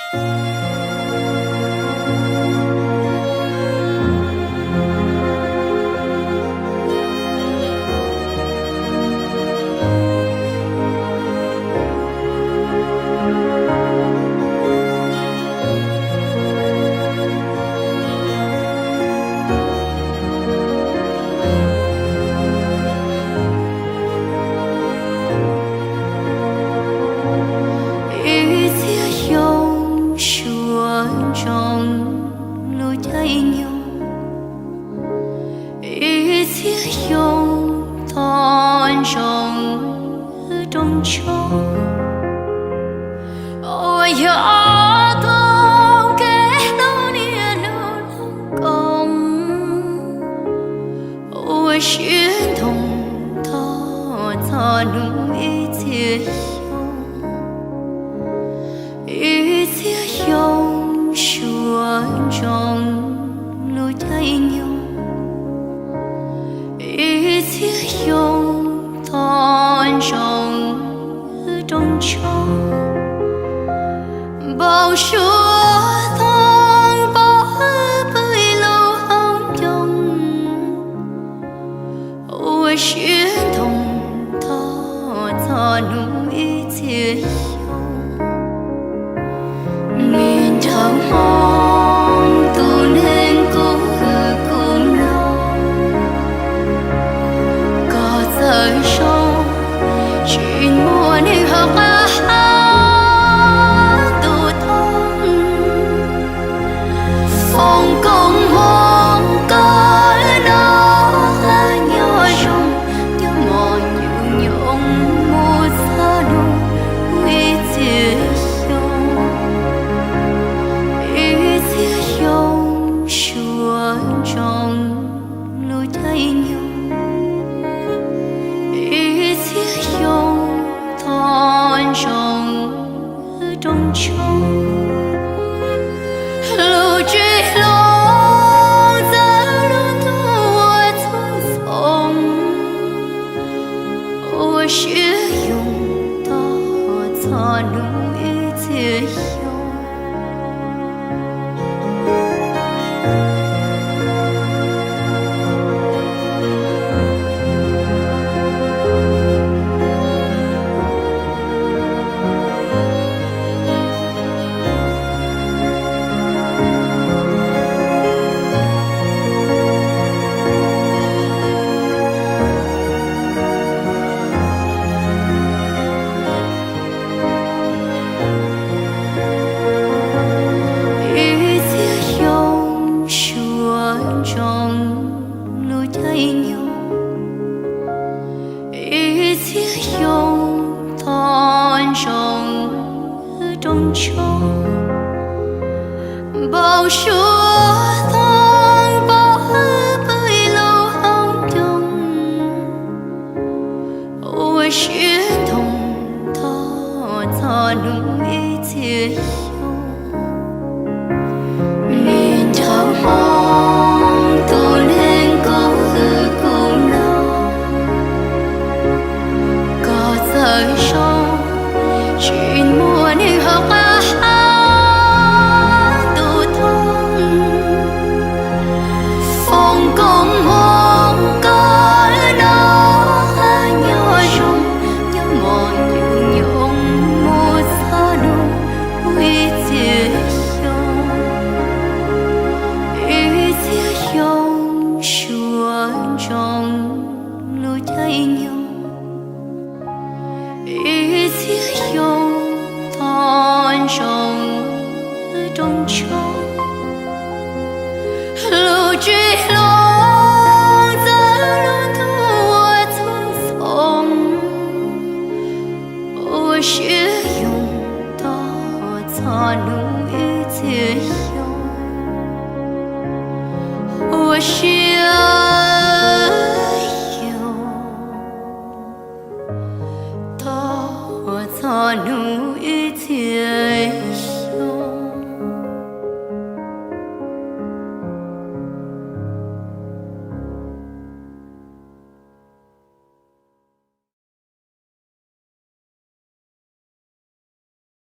Ib txhiab xyoo suav ntsoov lub caij nyoog, ib txhiab xyoo tos ntsoov rooj tshoob, uas yog ob tug kev hlub niaj hnub lub koom, ua siab ntoo tos txog hnub ib txhiab xyoo. Ib txhiab xyoo suav ntsoov lub caij nyoog, ib txhiab xyoo tos ntsoov rooj tshoob, npau suav toog pov hwm pw ib lub hauv ncoo, ua siab ntoo tos txog hnub ib txhiab xyoo. Me nraug Hmoob tus neeg kuv hwm kuv mloog, koj txawj zoo tsis muaj neeg ho qab hab tus thoob. Foom koob hmoov koj noj qab nyob zoo, nyob mos nyoos nyoos mus txog hnub ib txhiab xyoo. Ib txhiab xyoo suav ntsoov lub caij nyoog, ib txhiab xyoo tos ntsoov rooj tshoob, lub tsev hlob txawv lub ntuj ua txhua txhoov, ua siab yoo tos txog hnub ib txhiab xyoo. Ib txhiab xyoo suav ntsoov lub caij nyoog, ib txhiab xyoo tos ntsoov rooj tshoob, npau suav toog pov hwm pw ib lub hauv ncoo, ua siab ntoo tos txog hnub ib txhiab xyoo. Me nraug Hmoob tus neeg kuv hwm kuv mloog, koj txawj zoo tsis muaj neeg ho qab hab tus thoob. Foom koob hmoov koj noj qab nyob zoo, nyob mos nyoos nyoos mus txog hnub ib txhiab xyoo. Ib txhiab xyoo suav ntsoov lub caij nyoog, ib txhiab xyoo tos ntsoov rooj tshoob, lub tsev hlob txawv lub ntuj ua txhua txhoov, ua siab yoo tos txog hnub